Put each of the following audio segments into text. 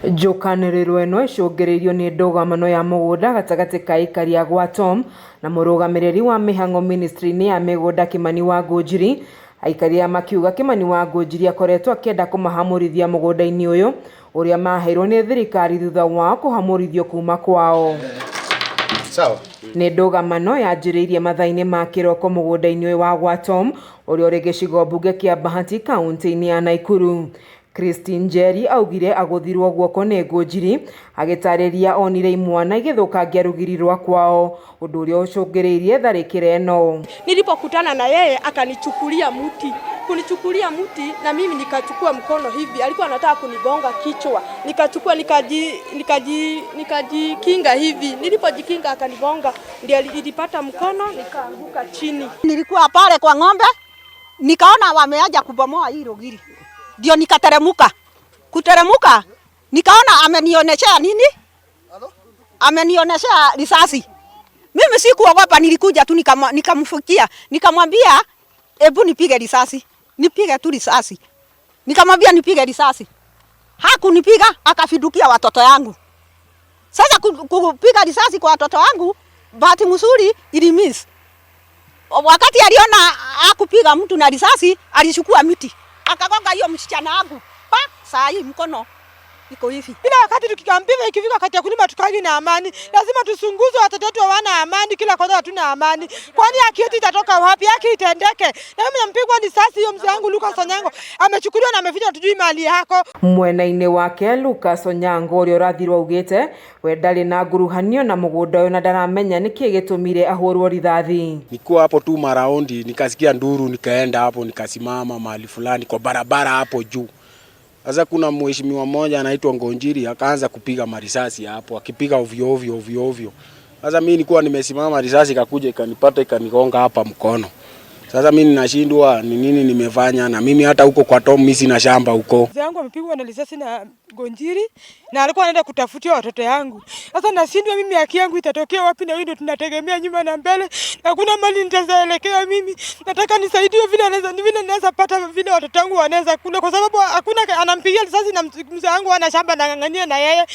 Njũkanĩrĩro ĩno ĩcũngĩrĩirio nĩ ndũgamano ya mũgũnda gatagatĩ ka aikari a gwa Tom na mũrũgamĩrĩri wa mĩhang'o ministry-inĩ ya mĩgũnda Kimani wa Ngũnjiri. Aikari aya makiuga Kimani wa Ngũnjiri akoretwo akĩenda kũmahamũrithia mũgũnda-inĩ ũyũ ũrĩa maheirwo nĩ thirikari thutha wao kũhamũrithio kuma kwao. Sawa. Nĩ ndũgamano yanjĩrĩirie mathaa-inĩ ma kĩroko mũgũnda-inĩ ũyũ wa gwa Tom ũrĩa ũrĩ gĩcigo mbunge kĩa Bahati kaunti-inĩ ya Naikuru. Christine Njeri augire agũthirwo guoko nĩ Ngũnjiri agĩtarĩria onire imwana igĩthũkangia rũgiri rwa kwao ũndũ ũrĩa ũcũngĩrĩirie tharĩkĩra ĩno. Nilipokutana na yeye akanichukulia mti, kunichukulia mti na mimi nikachukua mkono hivi, alikuwa anataka kunigonga kichwa, nikachukua nikajikinga hivi, nilipojikinga akanigonga, ndio ilipata mkono nikaanguka chini. Nilikuwa pale kwa ng'ombe, nikaona wameaja kubomoa hii rugiri, ndio nikateremuka. Kuteremuka nikaona amenioneshea nini, amenioneshea risasi. Mimi sikuogopa, nilikuja tu nikamfukia, nikamwambia ebu nipige risasi, nipige tu risasi. Nikamwambia nipige risasi, hakunipiga, akafidukia watoto yangu. Sasa kupiga risasi kwa watoto wangu, bahati mzuri ilimiss. Wakati aliona hakupiga mtu na risasi, alichukua miti akagonga hiyo msichana wangu pa, saa hii mkono iko hivi. Kila wakati tukikampiga, ikifika wakati ya kulima tukagi na amani, lazima tusunguzwe, watoto wetu hawana amani, kila kona hatuna amani. Kwani haki yetu itatoka wapi? Haki itendeke. Na mimi nampigwa risasi hiyo, mzee wangu Lucas Onyango amechukuliwa na amefichwa, hatujui mali yako. Mwena-inĩ wake Lucas Onyango ũrĩa ũrathirwo augĩte we ndarĩ na nguruhanio na mũgũnda ũyũ na ndaramenya nĩkĩ gĩtũmire ahũrwo rithathi. Nikuwa hapo tu maraundi, nikasikia nduru, nikaenda hapo nikasimama mahali fulani kwa barabara hapo juu. Sasa kuna mheshimiwa mmoja anaitwa Ngonjiri akaanza kupiga marisasi hapo, akipiga ovyo ovyo ovyo ovyo. Sasa mimi nilikuwa nimesimama, risasi ikakuja ikanipata ikanigonga hapa mkono. Sasa mimi ninashindwa ni nini nimefanya, na mimi hata huko kwa Tom mimi sina shamba huko. Mzee wangu amepigwa na risasi na Ngonjiri na alikuwa anaenda kutafutia watoto yangu. Sasa nashindwa mimi haki yangu itatokea wapi, na ndio tunategemea nyuma na mbele. Hakuna mali nitaelekea mimi. Nataka nisaidiwe vile naweza, vile naweza pata vile watoto wangu wanaweza kula, kwa sababu hakuna anampigia risasi na mzee wangu ana shamba na ng'ang'ania na yeye.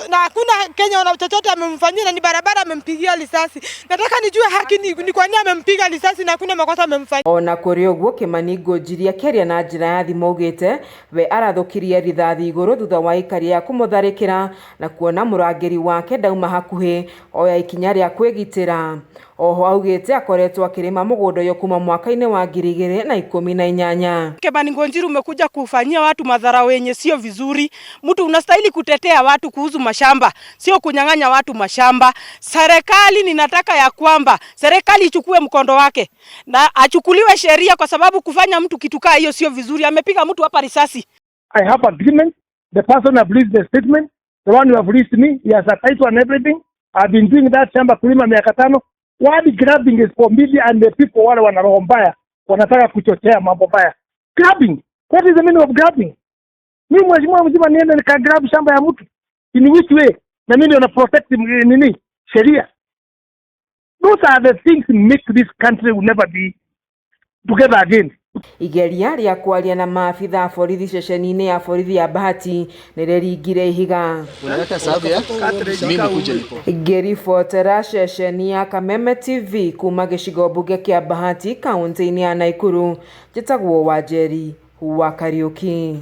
Na hakuna Kenya wana chochote amemfanyia, na ni barabara amempigia risasi. Nataka nijue haki ni kwa nini amempiga risasi na hakuna makosa amemfanyia. Ona kũrĩ ũguo Kimani Ngũnjiri akĩaria na njĩra ya thimũ augĩte we arathũkirie rithathi igũrũ thutha wa aikari a kũmũtharĩkĩra na kuona mũrangĩri wake ndauma hakuhĩ oya ikinya rĩa kwĩgitĩra. Oho augĩte akoretwo akĩrĩma mũgũnda ũyũ kuma mwaka-inĩ wa 2018. Kimani Ngonjiri, umekuja kufanyia watu madhara wenye sio vizuri. Mtu unastahili kutetea watu kuhusu mashamba, sio kunyang'anya watu mashamba. Serikali ninataka ya kwamba serikali ichukue mkondo wake na achukuliwe sheria, kwa sababu kufanya mtu kitu kaa hiyo sio vizuri. Amepiga mtu hapa risasi. I have agreement. The person have released the statement. The one who have released me, he has a title and everything. I've been doing that shamba kulima miaka 5. Why grabbing is for media and the people wale wana roho mbaya, wanataka kuchochea mambo mbaya. Grabbing. What is the meaning of grabbing? Mimi mheshimiwa mzima niende nika grab shamba ya mtu. In which way? Na mimi ndio na protect nini? Sheria. Those are the things make this country will never be together again. Igeria rĩa kwaria na maabitha a borithi ceceni-inĩ ya borithi ya Bahati nĩrĩringire ihiga. Ngĩribotera ceceni ya Kameme TV kuma gĩcigo mbunge kĩa Bahati kaunti-inĩ ya Naikuru, njĩtagwo Wanjeri wa Kariuki.